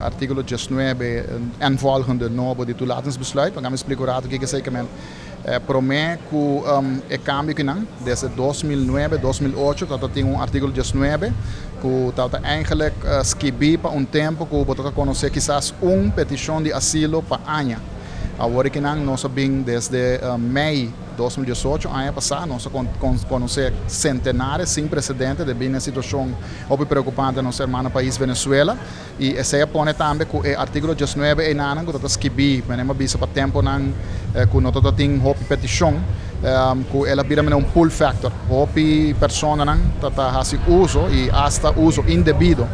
Artíkulo 19 en volgende nobo di toelatingsbesluit. We gaan explicar rato que zeker promé ku e kambio akinan, desde 2009, 2008, tabatin un artíkulo 19, ku tabata eigenlijk skibí pa un tempu ku bo ta konosé kisas un petishon di asilo pa aña. Awor akinan nos a bin desde mei 2018, aña pasá, nos a konosé sentenares sin presedente debí na situashon hopi preokupante na nos ruman pais Venezuela. I esei a pone tambe ku e artíkulo 19 einan ku tabata skibí, manera bisa, pa tempunan ku no tabatin hopi petishon, ku el a bira un pull factor. Hopi personanan tabata hasi uso i hasta uso indebido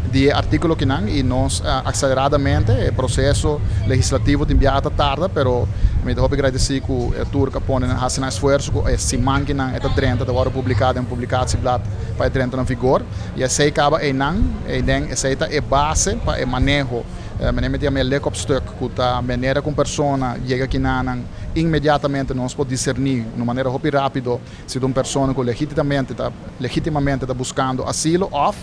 di artíkulo akinan i nos akseleradamente e proseso legislativo tin biaha tarda, pero mi ta hopi gradisí ku tur ku a pone hasi esfuerso ku e siman akinan e ta drenta, ta wòrdu publiká den publicatieblad pa drenta na vigor i esei kaba einan i den esei ta e base pa e maneho, manera mi let op stuk, ku ta manera ku persona yega akinan, inmediatamente nos por diserní di manera hopi rápido si un persona ku legítimamente ta buskando asilo òf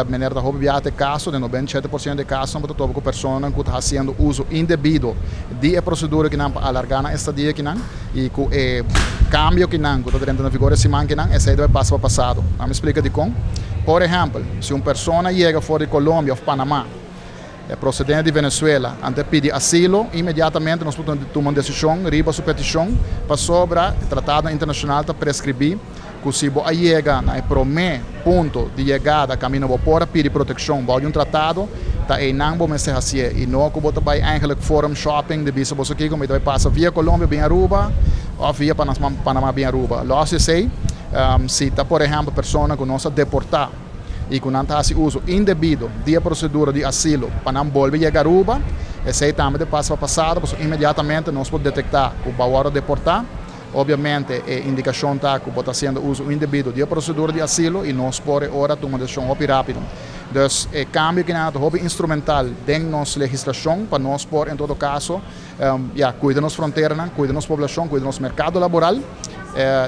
manera ta hopi biaha kaso, di 97% di kaso, bo ta topa ku persona ku ta hasiendo uso indebido di e prosedura akinan pa alargá nan estadia akinan i ku e kambio akinan ku ta drenta na vigor siman akinan, esei ta pasa pa pasado. Laga mi splika dikon. Por ehèmpel, si un persona yega for di Colombia òf Panamá, prosedente di Venezuela, anto pidi asilo, inmediatamente nos por tuma un desishon riba su petishon, pasobra e tratado internashonal ta preskribí ku si bo yega na promé punto di yegada, kaminda bo por pidi protekshon bou di un tratado, ta einan bo mester hasié i no ku bo bai eigenlijk forum shopping di bisa bo aki komo bai pasa via Colombia bin Aruba òf via Panamá bin Aruba. Los esei, si ta, por ehèmpel, persona ku nos a deportá i ku nan ta hasi uso indebido di prosedura di asilo pa nan bolbe yega Aruba, esei tambe ta pasa pa pasado, pasobra inmediatamente nos por detektá ku bo a wòrdu deportá. Obviamente, e indikashon ta ku bo ta hasiendo uso indebido di prosedura di asilo i nos por ora tuma desishon hopi rápido. Dus e kambio akinan ta hopi instrumental den nos legislashon pa nos por, en todo kaso, ja, kuida nos frontera, kuida nos poblashon, kuida nos merkado laboral,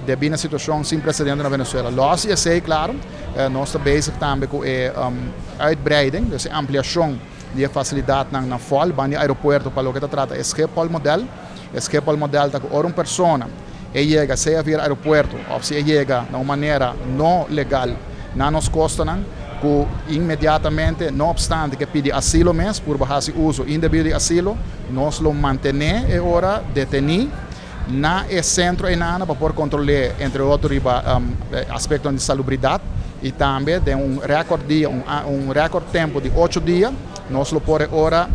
debí na e situashon sin presedente na Venezuela. Los esei, klaro, nos ta bezig tambe ku e uitbreiding, dus ampliashon di fasilidatnan FOL, banda aeropuerto, pa loke ta trata Schiphol model. Schiphol model ta ku ora un persona e yega sea via aeropuerto òf si e yega di un manera no legal na nos kostanan, ku inmediatamente, no opstante ku pidi asilo mes, por hasi uso indebido di asilo, nos lo mantené e ora detení na e sentro einan pa por kontrolá, entre otro, aspekto di salubridat i tambe di un rekòrt dia, un rekòrt tempu di 8 dia, nos lo por ora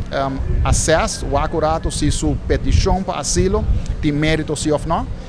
assess o akurato si su petishon pa asilo tin mérito si òf no.